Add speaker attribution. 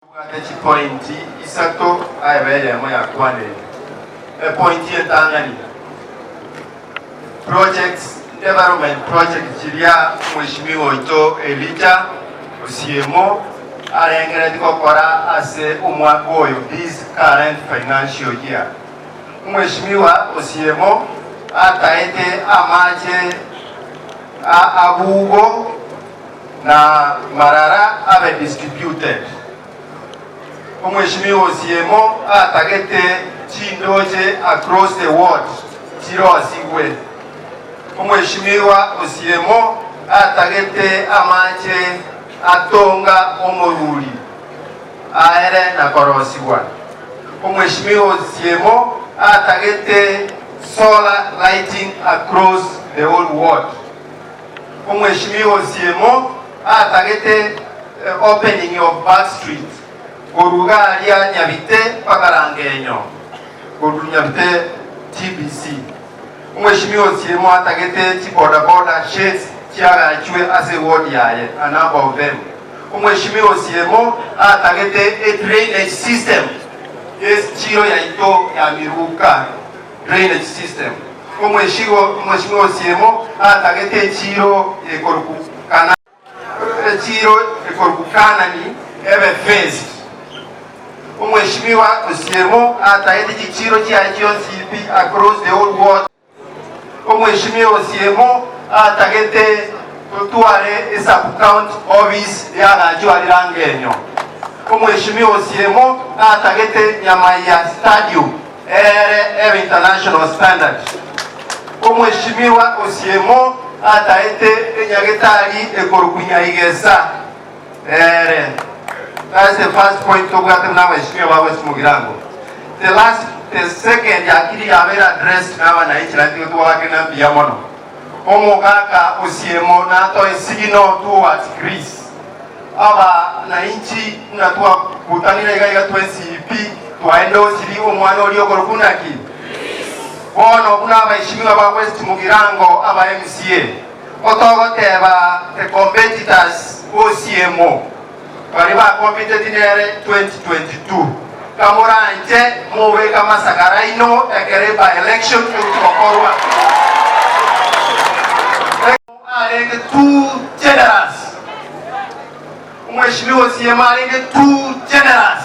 Speaker 1: Tobwate chipointi isato aebe eyemo yakwanire. Epointi entang'ani, projects, development project chiria Mweshimiwa oito Elijah Osiemo arengeretie gokora ase omwaka oyo this current financial year. Mweshimiwa Osiemo ataete amache a Abugo na marara abe distributed. Omweshimiwa Osiemo atagete chindoche across the ward chirosigwe. Omweshimiwa Osiemo atagete amache atonga omoruri aere na korosigwa. Omweshimiwa Osiemo atagete solar lighting across the whole ward. Omweshimiwa Osiemo atagete opening of Back Street korwa iga aria Nyabite mpaka Rangenyo korwa Nyabite TBC. Omweshimiwa Osiemo atagete chibodaboda sheds chiagachwe ase eward yaye, a number of them. Omweshimiwa Osiemo atagete a drainage system yechiro yaito ya Miruka. Drainage system. Omweshimiwa Osiemo atagete echiiro echiiro ekorokwa Kanani ebe fenced. Omweshimiwa Osiemo atagete chichiiro chiaye chionsi pi across the whole ward. Omweshimiwa Osiemo atagete totware esub county office yagachwa aria Rangenyo. Omweshimiwa Osiemo atagete Nyamaiya stadium Ere ebe international standard. Omweshimiwa Osiemo ataete enyagetari ekorokwa Nyaigesa. Ere. That's the first point tobwate buna abaheshimiwa ba West Mugirango. The last, the second yakiri yabeire addressed na abananchi naende tiga tobagakere mbuya mono. Omogaka Osiemo natoe signal towards Greece. Abananchi buna twakutanire iga iga twensi pi, twaenda osiri omwana oria okorokwa naki? Bono buna abaishimiwa ba West Mugirango aba MCA, otogoteba the competitors b'Osiemo baria bakompiteti nere 2022, kamoranche mobeke amasakara aino ekero by election egokorwa. Arenge too generous. Omweshimiwa Osiemo arenge too generous.